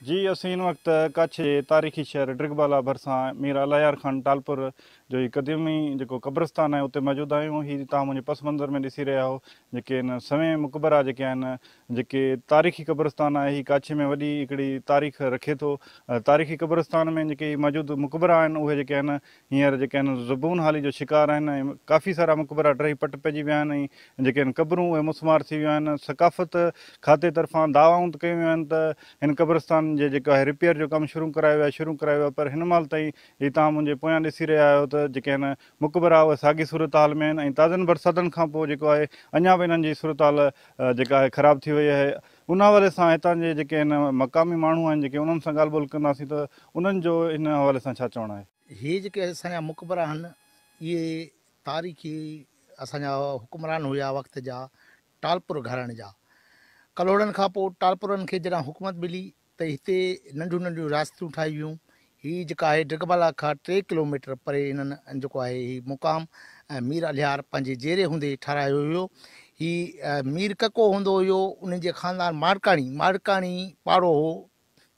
جي اسين هن وقت ڪڇ جي تاريخي شهر ڊرگهه بالا ڀرسان مير الله يار خان ٽالپر جو هي قديمي جيڪو قبرستان آهي اتي موجود آهيون. هي توهان منهنجي پس منظر ۾ ڏسي رهيا آهو جيڪي هن سوين مقبرا جيڪي آهن جيڪي تاريخي قبرستان آهي هي ڪاڇي ۾ وڏي هڪڙي تاريخ رکي ٿو. تاريخي قبرستان ۾ جيڪي موجود مقبرا آهن اهي جيڪي آهن هينئر جيڪي آهن زبون حالي جو شڪار آهن ۽ ڪافي سارا مقبرا ڊهي پٽ پئجي ويا آهن ۽ جيڪي آهن قبرون اهي مسمار ٿي ويون آهن. ثقافت کاتي طرفان دعوائون ته ڪيون ويون آهن ته هن قبرستان جي جيڪو آهي رپيئر جو ڪم شروع ڪرايو ويو آهي شروع ڪرايو ويو آهي پر هن مهل تائين هي توهان منهنجي پويان ڏسي رهيا آهيو ته جيڪي آهن مقبرا اهي ساڳي صورتحال ۾ آهن ۽ تازن برساتن کان پوء جيڪو آهي اڃا به انهن جي صورتحال جيڪا آهي خراب ٿي وئي آهي. ان حوالي سان هتان جي جيڪي آهن مقامي ماڻهو آهن جيڪي انهن سان ڳالهه ٻولهه ڪنداسين ته انهن جو ان حوالي سان ڇا چوڻ آهي. هي جيڪي اسان جا مقبرا آهن اهي تاريخي اسان جا حڪمران هيا وقت جا ٽالپر گهراڻي جا. ڪلهوڙن کان پوء ٽالپرن کي جڏهن حڪومت ملي ته هتي ننڍيون ننڍيون رياستون ٺاهي ويون. هي جيڪا آهي ڊرگهه بالا کان 3 ڪلوميٽر پري هنن جيڪو آهي هي مقام مير الهيار پنهنجي جيري هوندي ٺهرايو هيو. هي مير ڪڪو هوندو هيو ان جي خاندان ماڙڪاڻي، ماڙڪاڻي پاڙو هو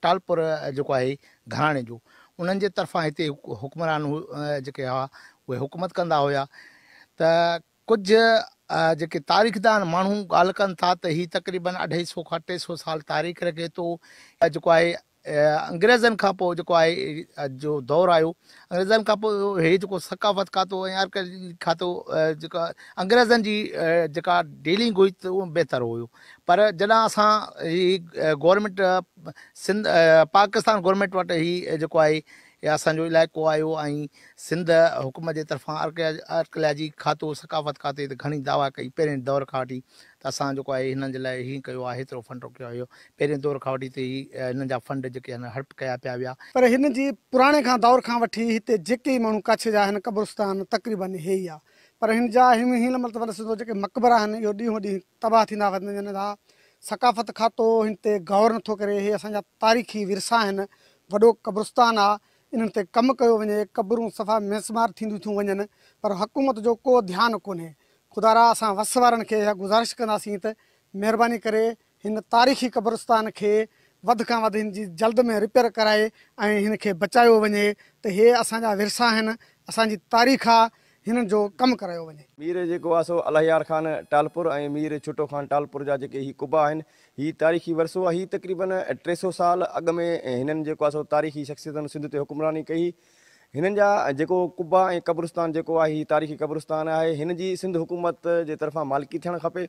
ٽالپر جيڪو آهي گهراڻي جو انهن جي طرفان هتي حڪمران جيڪي هئا اهي حڪومت ڪندا هيا ته ڪجهه جيڪي تاريخدان ماڻهو ڳالهه ڪن ٿا ته هي تقريبن اڍائي سو کان 300 سال تاريخ رکي ٿو جيڪو آهي انگريزن کان پوء جيڪو آهي جو دور آيو انگريزن کان پوء هي جيڪو ثقافت کاتو ۽ آرڪيالاجي کاتو جيڪا انگريزن جي جيڪا ڊيلنگ هئي ته اهو بهتر هيو پر جڏهن اسان هي گورنمينٽ سنڌ پاڪستان گورنمينٽ وٽ هي جيڪو آهي اسان جو علائقو آيو ۽ سنڌ حڪومت جي طرفان آرڪيالاجي کاتو ثقافت کاتي ته گهڻي دعويٰ ڪئي پهرين دور کان وٺي ته اسان جيڪو آهي هنن جي لاء هيئن ڪيو آهي هيترو فنڊ رکيو آهي پهرين دور کان وٺي ته هي هنن جا فنڊ جيڪي آهن هڙپ ڪيا پيا ويا. پر هن جي پراڻي کان دور کان وٺي هتي جيڪي ماڻهو ڪاڇي جا آهن قبرستان تقريبن هي ئي آهي پر هن جا هن مهل ته سڌو جيڪي مقبرا آهن اهو ڏينهون ڏينهن تباهه ٿيندا وڃن ٿا. ثقافت کاتو هن تي غور نٿو ڪري. هي اسان جا تاريخي ورثا آهن. وڏو قبرستان آ. انهن تي ڪم ڪيو وڃي. قبرون صفا ميسمار ٿينديون ٿيون وڃن پر حڪومت جو ڪو ڌيان ڪونهي. خدارا اسان وس وارن کي اها گذارش ڪنداسين ته مهرباني ڪري هن تاريخي قبرستان کي وڌ کان وڌ هن جي جلد ۾ رپيئر ڪرائي ۽ هن کي بچايو وڃي ته هي اسان جا ورثا آهن، اسان جي تاريخ آ، هنن جو ڪم ڪرايو وڃي. مير جيڪو آ سو الله يار خان ٽالپر ۽ مير ڇٽو خان ٽالپر جا جيڪي هي قبا آهن هي تاريخي ورثو آ هي تقريبن 300 سال اڳ ۾ هنن جيڪو آ سو تاريخي شخصيتن سنڌ تي حڪمراني ڪئي هنن جا جيڪو قبا ۽ قبرستان جيڪو آهي هي تاريخي قبرستان آهي هن جي سنڌ حڪومت جي طرفان مالڪي ٿيڻ کپي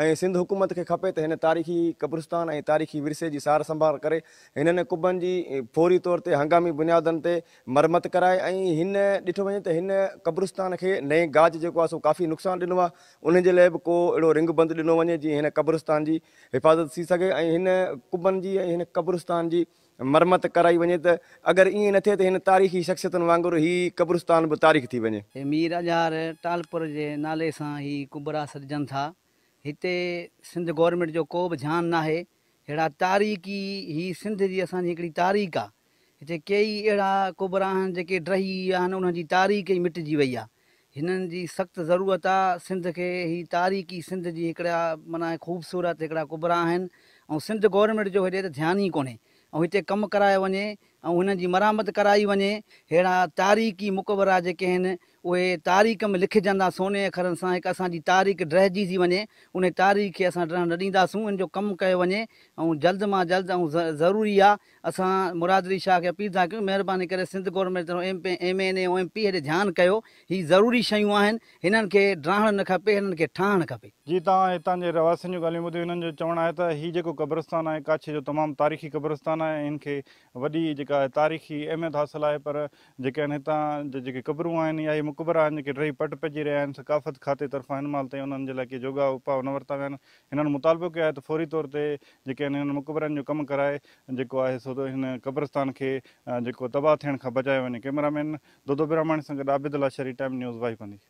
۽ سنڌ حڪومت کي کپي ته هن تاريخي قبرستان ۽ تاريخي ورثي جي سار سنڀال ڪري هنن قبن جي فوري طور تي هنگامي بنيادن تي مرمت ڪرائي ۽ هن ڏٺو وڃي ته هن قبرستان کي نئين گاج جيڪو آهي سو ڪافي نقصان ڏنو آهي انهن جي لاء به ڪو اهڙو رنگ بند ڏنو وڃي جيئن هن قبرستان جي حفاظت ٿي سگهي ۽ هن قبن جي ۽ هن قبرستان جي مرمت ڪرائي وڃي ته اگر ائين نه ٿئي ته هن تاريخي شخصيتن وانگر هي قبرستان به تاريخ ٿي وڃي. هي مير اجهار ٽالپر جي نالي سان هي قبرا سڏجن ٿا. هتي سنڌ گورنمينٽ جو ڪو به ڌيان ناهي. ههڙا تاريخي هي سنڌ جي اسان جي هڪڙي تاريخ آ. هتي ڪيئي اهڙا قبرا آهن جيڪي ڊهي ويا آهن انهن جي تاريخ ئي مٽجي وئي آ. هنن جي سخت ضرورت آ سنڌ کي هي تاريخي سنڌ جي هڪڙا معنيٰ خوبصورت هڪڙا قبرا آهن ۽ سنڌ گورنمينٽ جو هيڏي ته ڌيان ئي ڪونهي ۽ هتي ڪم ڪرايو وڃي ۽ هنن جي مرامت ڪرائي وڃي ههڙا تاريخي مقبرا جيڪي آهن اهي تاريخ ۾ لکجندا سوني اکرن سان هڪ اسان جي تاريخ ڊهجي ٿي وڃي انهي تاريخ کي اسان ڊهڻ نه ڏينداسون ان جو ڪم ڪيو وڃي ۽ جلد مان جلد ۽ ضروري آ اسان مراد علي شاهه کي اپيل ٿا ڪيون مهرباني ڪري سنڌ گورنمينٽ طرفان ايم پي ايم اين اي ۽ ايم پي هيڏي ڌيان ڪيو هي ضروري شيون آهن هنن کي ڊاهڻ نه کپي هنن کي ٺاهڻ کپي. جي توهان هتان جي رهواسين جون ڳالهيون ٻڌيون هنن جو چوڻ آهي ته هي جيڪو قبرستان آهي ڪاڇي جو تمام تاريخي قبرستان آهي ۽ هن کي وڏي جيڪا آهي تاريخي اهميت حاصل آهي پر جيڪي آهن هتان جا جيڪي قبرون آهن يا هي مقبرا آهن جيڪي ڊهي پٽ پئجي رهيا آهن ثقافت کاتي طرفان هن مهل تائين انهن جي لاء ڪي جوڳا اپاء نه ورتا ويا آهن هنن مطالبو ڪيو آهي ته فوري طور تي جيڪي آهن هنن مقبرن جو ڪم ڪرائي جيڪو آهي سو هن قبرستان کي جيڪو تباهه ٿيڻ کان بچايو وڃي ڪئميرا مين دودو برهماڻي سان گڏ عابد لاشاري ٽائيم نيوز واهي پنڌي.